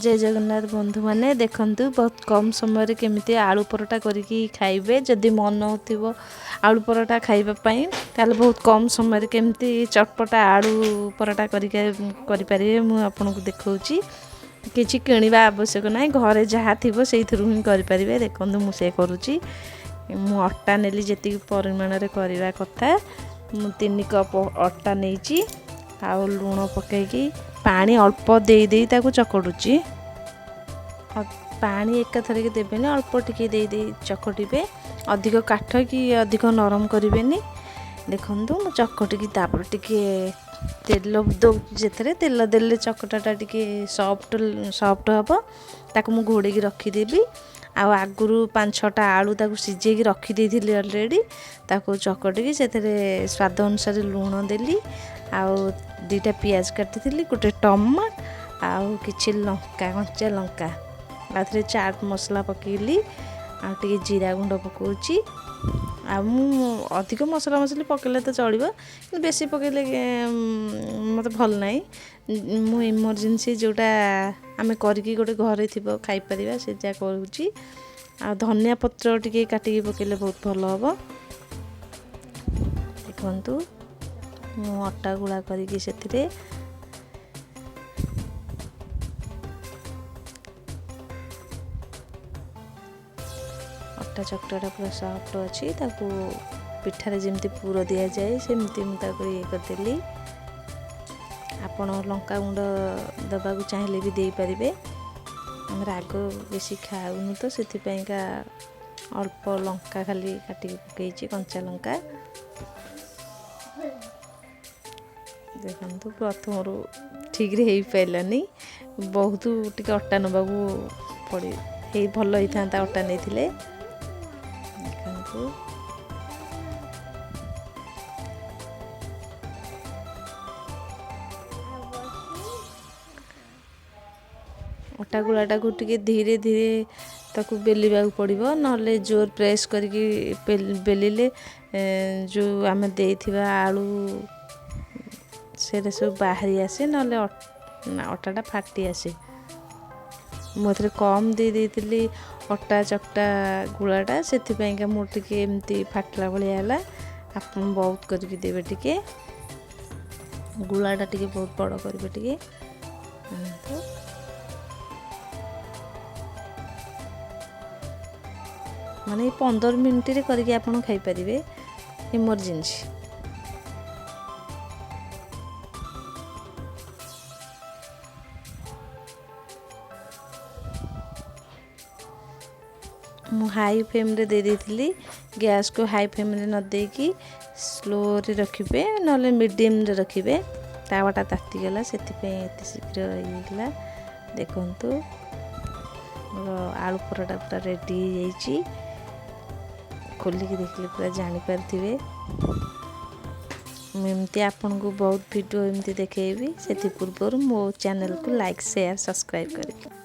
ଜୟ ଜଗନ୍ନାଥ ବନ୍ଧୁମାନେ। ଦେଖନ୍ତୁ, ବହୁତ କମ୍ ସମୟରେ କେମିତି ଆଳୁ ପରଟା କରିକି ଖାଇବେ। ଯଦି ମନ ହେଉଥିବ ଆଳୁ ପରଟା ଖାଇବା ପାଇଁ, ତାହେଲେ ବହୁତ କମ୍ ସମୟରେ କେମିତି ଚଟପଟା ଆଳୁ ପରଟା କରିକି କରିପାରିବେ, ମୁଁ ଆପଣଙ୍କୁ ଦେଖାଉଛି। କିଛି କିଣିବା ଆବଶ୍ୟକ ନାହିଁ, ଘରେ ଯାହା ଥିବ ସେଇଥିରୁ ହିଁ କରିପାରିବେ। ଦେଖନ୍ତୁ, ମୁଁ ସେ କରୁଛି। ମୁଁ ଅଟା ନେଲି ଯେତିକି ପରିମାଣରେ କରିବା କଥା। ମୁଁ 3 କପ୍ ଅଟା ନେଇଛି ଆଉ ଲୁଣ ପକାଇକି ପାଣି ଅଳ୍ପ ଦେଇ ଦେଇ ତାକୁ ଚକଟୁଛି। ପାଣି ଏକାଥରକେ ଦେବେନି, ଅଳ୍ପ ଟିକେ ଦେଇ ଦେଇ ଚକଟିବେ। ଅଧିକ କାଠ କି ଅଧିକ ନରମ କରିବେନି। ଦେଖନ୍ତୁ, ମୁଁ ଚକଟିକି ତାପରେ ଟିକେ ତେଲ ଦେଉଛି। ସେଥିରେ ତେଲ ଦେଲେ ଚକଟାଟା ଟିକେ ସଫ୍ଟ ସଫ୍ଟ ହେବ। ତାକୁ ମୁଁ ଘୋଡ଼େଇକି ରଖିଦେବି। ଆଉ ଆଗରୁ ପାଞ୍ଚ ଛଅଟା ଆଳୁ ତାକୁ ସିଝେଇକି ରଖିଦେଇଥିଲି ଅଲରେଡ଼ି। ତାକୁ ଚକଟିକି ସେଥିରେ ସ୍ୱାଦ ଅନୁସାରେ ଲୁଣ ଦେଲି ଆଉ 2ଟା ପିଆଜ କାଟିଥିଲି, ଗୋଟେ ଟମାଟ ଆଉ କିଛି ଲଙ୍କା, କଞ୍ଚା ଲଙ୍କା। ଆଉ ଏଥିରେ ଚାଟ୍ ମସଲା ପକାଇଲି ଆଉ ଟିକେ ଜିରା ଗୁଣ୍ଡ ପକାଉଛି। ଆଉ ମୁଁ ଅଧିକ ମସଲା ମସଲି ପକାଇଲେ ତ ଚଳିବ, କିନ୍ତୁ ବେଶୀ ପକାଇଲେ ମୋତେ ଭଲ ନାହିଁ। ମୁଁ ଇମର୍ଜେନ୍ସି ଯେଉଁଟା ଆମେ କରିକି ଗୋଟେ ଘରେ ଥିବ ଖାଇପାରିବା, ସେ ଯାହା କରୁଛି। ଆଉ ଧନିଆ ପତ୍ର ଟିକେ କାଟିକି ପକାଇଲେ ବହୁତ ଭଲ ହେବ। ଦେଖନ୍ତୁ, ମୁଁ ଅଟା ଗୁଳା କରିକି ସେଥିରେ ଅଟା ଚକଟାଟା ପୁରା ସଫ୍ଟ ଅଛି। ତାକୁ ପିଠାରେ ଯେମିତି ପୁର ଦିଆଯାଏ, ସେମିତି ମୁଁ ତାକୁ ଇଏ କରିଦେଲି। ଆପଣ ଲଙ୍କା ଗୁଣ୍ଡ ଦେବାକୁ ଚାହିଁଲେ ବି ଦେଇପାରିବେ। ଆମେ ରାଗ ବେଶୀ ଖାଉନୁ ତ, ସେଥିପାଇଁକା ଅଳ୍ପ ଲଙ୍କା ଖାଲି କାଟିକି ପକାଇଛି, କଞ୍ଚା ଲଙ୍କା। ଦେଖନ୍ତୁ, ପ୍ରଥମରୁ ଠିକ୍ରେ ହେଇପାରିଲାନି। ବହୁତ ଟିକେ ଅଟା ନେବାକୁ ପଡ଼ି ହେଇ ଭଲ ହେଇଥାନ୍ତା ଅଟା ନେଇଥିଲେ। ଦେଖନ୍ତୁ, ଅଟା ଗୁଳାଟାକୁ ଟିକେ ଧୀରେ ଧୀରେ ତାକୁ ବେଲିବାକୁ ପଡ଼ିବ। ନହେଲେ ଜୋର ପ୍ରେସ୍ କରିକି ବେଲିଲେ ଯେଉଁ ଆମେ ଦେଇଥିବା ଆଳୁ ସେଇଟା ସବୁ ବାହାରି ଆସେ, ନହେଲେ ଅଟାଟା ଫାଟି ଆସେ। ମୁଁ ଏଥିରେ କମ୍ ଦେଇ ଦେଇଥିଲି ଅଟା ଚକଟା ଗୁଳାଟା, ସେଥିପାଇଁକା ମୋର ଟିକେ ଏମିତି ଫାଟିଲା ଭଳିଆ ହେଲା। ଆପଣ ବହୁତ କରିକି ଦେବେ ଟିକେ, ଗୁଳାଟା ଟିକେ ବହୁତ ବଡ଼ କରିବେ ଟିକେ। ତ ମାନେ ଏଇ 15 ମିନିଟ୍ରେ କରିକି ଆପଣ ଖାଇପାରିବେ, ଇମର୍ଜେନ୍ସି। ମୁଁ ହାଇ ଫ୍ଲେମ୍ରେ ଦେଇ ଦେଇଥିଲି। ଗ୍ୟାସ୍କୁ ହାଇ ଫ୍ଲେମ୍ରେ ନ ଦେଇକି ସ୍ଲୋରେ ରଖିବେ, ନହେଲେ ମିଡ଼ିୟମ୍ରେ ରଖିବେ। ତାୱାଟା ତାତିଗଲା, ସେଥିପାଇଁ ଏତେ ଶୀଘ୍ର ହେଇଗଲା। ଦେଖନ୍ତୁ, ମୋର ଆଳୁ ପରଟା ପୁରା ରେଡ଼ି ହେଇଯାଇଛି। ଖୋଲିକି ଦେଖିଲେ ପୁରା ଜାଣିପାରୁଥିବେ। ମୁଁ ଏମିତି ଆପଣଙ୍କୁ ବହୁତ ଭିଡ଼ିଓ ଏମିତି ଦେଖେଇବି। ସେଥି ପୂର୍ବରୁ ମୋ ଚ୍ୟାନେଲକୁ ଲାଇକ୍, ସେୟାର, ସବସ୍କ୍ରାଇବ୍ କରିବେ।